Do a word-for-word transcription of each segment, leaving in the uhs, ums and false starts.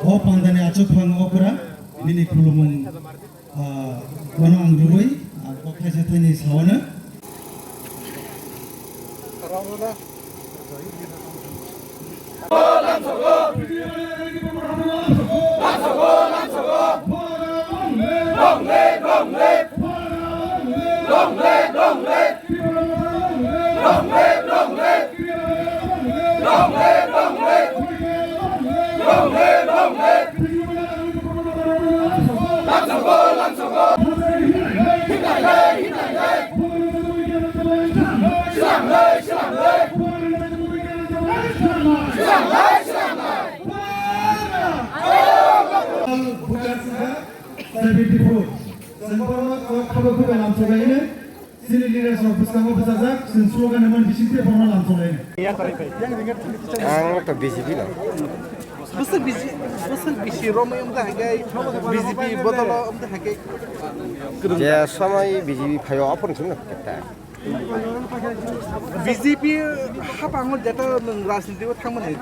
O pandani achuk phang okra, nini khulumung, ah, bono ang rwui, ang kok thaisa thaini sawano. Seventy-four. Chwng borokno kok khabo khabo lamsoklaino. Chini leaders rok bwskango bwchajak, chwng slogan ni man bisingtwi borokno lamsoklaino. Ang to B J P no. Bwswk B J P, bwswk B J P romwi wngkha hwnkhe B J P bodolo wngkha hwnkhe. Je somoi B J P phaio, aphuru chwngno keta. B J P hapango jeta nwng rajniti o thangmani,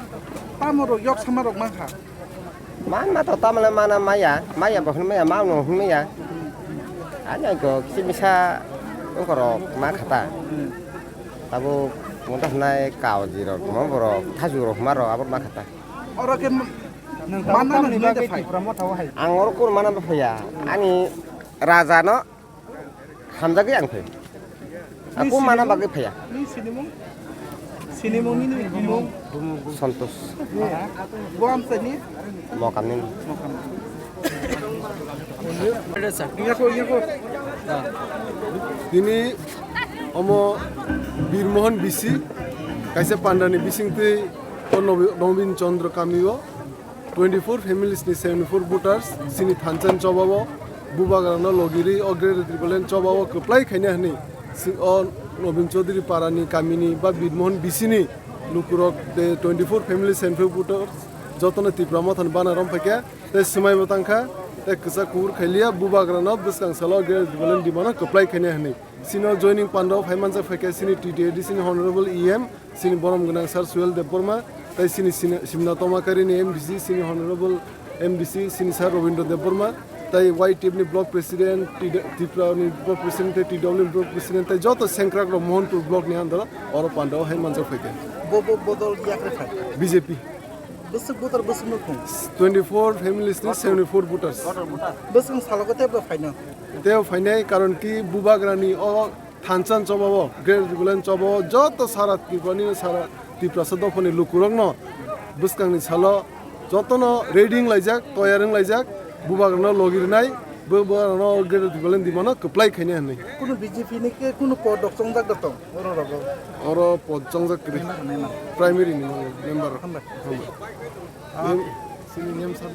tamo rok yok sama rok mankha. Manma to tamle mana maya, maya bo hwnmaya, ma no hwnmaya. Ani ko kisi misa ongkorok ma khata. Tabuk mota hwnai kaoji rok, mo borok, thasu rok, ma rok, abot ma khata. Oro khe m-, manna no hwnwi da phai. Ang oro kur mana bo phaiya. Ani raja no hamjagwi ang phai. Aku mana bagwi phaiya? Ni sinimung? Sinimung ni ni bumung? Santosh. Bo amsa ni? Mokam ni. Mokam. Iya ko, iya ko. Tini omo Birmohon B C, kaisa pandani bisingtwi o Nobi-, Nobin Chandra kamio. Twenty-four families ni seventy-four voters, chini thansa ni chobao, bubagrano logiri, o Greater Tipraland chobao kwplai khaina hwnwi, si-, o Nobin Chaudhary parani kamini ba Birmohon B C ni lukurok de twenty-four families seventy-four voters, jotono Tipra Motha ni bana rom phaikha, tei swmai bo tangkha, tei kwchak kubur khailiya, bubagrano bwskang salo Greater Tipraland dimano kwplai khaina hwnwi. Sino joining pandao phai manjak phaikha chini T T A D C ni Honorable E M, chini borom gwnang Sir Suhel Debbarma, tei chini sini-, Simna Tomakari ni M D C, chini Honorable M D C, chini Sir Robindra Debbarma, tei Y T F ni Block President, T-, Tripura ni Block President, tei T W ni Block President, tei joto sengkrak rok Mohanpur Block ni under o oro pandao hai manjak phaikha. Bo, bo, bodol yakre phai. B J P. Bwswk voter bwswk nukhung? Twenty-four families ni seventy-four voters. Bwswk salogo tei bo phaino? Tei phainai karon ki bubagrani o thansa ni chobao, Greater Tipraland chobao, joto sara Tripura ni sara Tiprasa dophani lukurokno bwskangni salo jotono ready wnglaijak, toyar wnglaijak, bubagrano logi rwnai, bubagrano Greater Tipraland dimano kwplai khaina hwnwi. Kunu B J P ni khe kunu pod rok chongjak da tong oro rogo? Oro pod chongjak kwrwi. Member, member. Primary ni member. Hambai. Hambai. Em, sini nem sa.